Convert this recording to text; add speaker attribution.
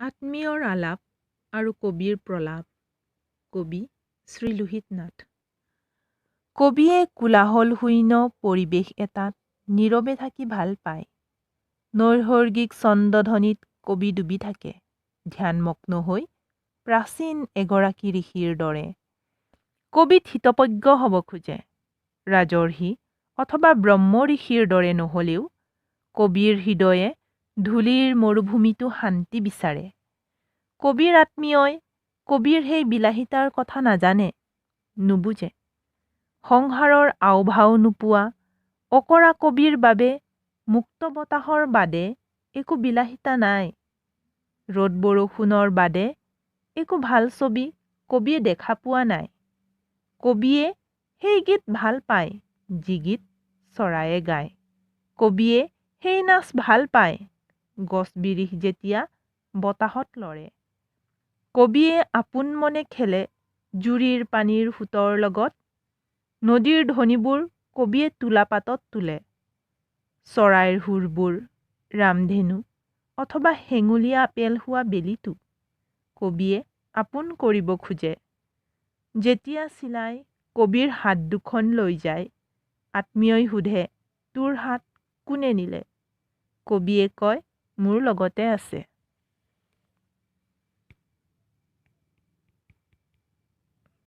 Speaker 1: আত্মীয়ৰ আলাপ আৰু কবিৰ প্ৰলাপ। কবি শ্ৰীলোহিত নাথ। কবিয়ে কোলাহলশূন্য পৰিৱেশ এটাত নীৰৱে থাকি ভাল পায়। নৈসৰ্গিক ছন্দধ্বনিত কবি ডুবি থাকে ধ্যানমগ্ন হৈ প্ৰাচীন এগৰাকী ঋষিৰ দৰে। কবি থিতপজ্ঞ হ'ব খোজে। ৰাজৰ্ষি অথবা ব্ৰহ্ম ঋষিৰ দৰে নহ'লেও কবিৰ হৃদয়ে ধূলিৰ মৰুভূমিতো শান্তি বিচাৰে। কবিৰ আত্মীয়ই কবিৰ সেই বিলাসিতাৰ কথা নাজানে, নুবুজে। সংসাৰৰ আওভাও নোপোৱা অকৰা কবিৰ বাবে মুক্ত বতাহৰ বাদে একো বিলাসিতা নাই। ৰ'দ বৰষুণৰ বাদে একো ভাল ছবি কবিয়ে দেখা পোৱা নাই। কবিয়ে সেই গীত ভাল পায় যি গীত চৰায়ে গায়। কবিয়ে সেই নাচ ভাল পায় গছ বিৰিখ যেতিয়া বতাহত লৰে। কবিয়ে আপোন মনে খেলে জুৰিৰ পানীৰ সোঁতৰ লগত। নদীৰ ধ্বনিবোৰ কবিয়ে তুলাপাতত তোলে। চৰাইৰ সুৰবোৰ ৰামধেনু অথবা হেঙুলীয়া আপেল হোৱা বেলিটো কবিয়ে আপোন কৰিব খোজে। যেতিয়া চিলাই কবিৰ হাত দুখন লৈ যায়, আত্মীয়ই সোধে, তোৰ হাত কোনে নিলে? কবিয়ে কয়, মোৰ লগতে আছে।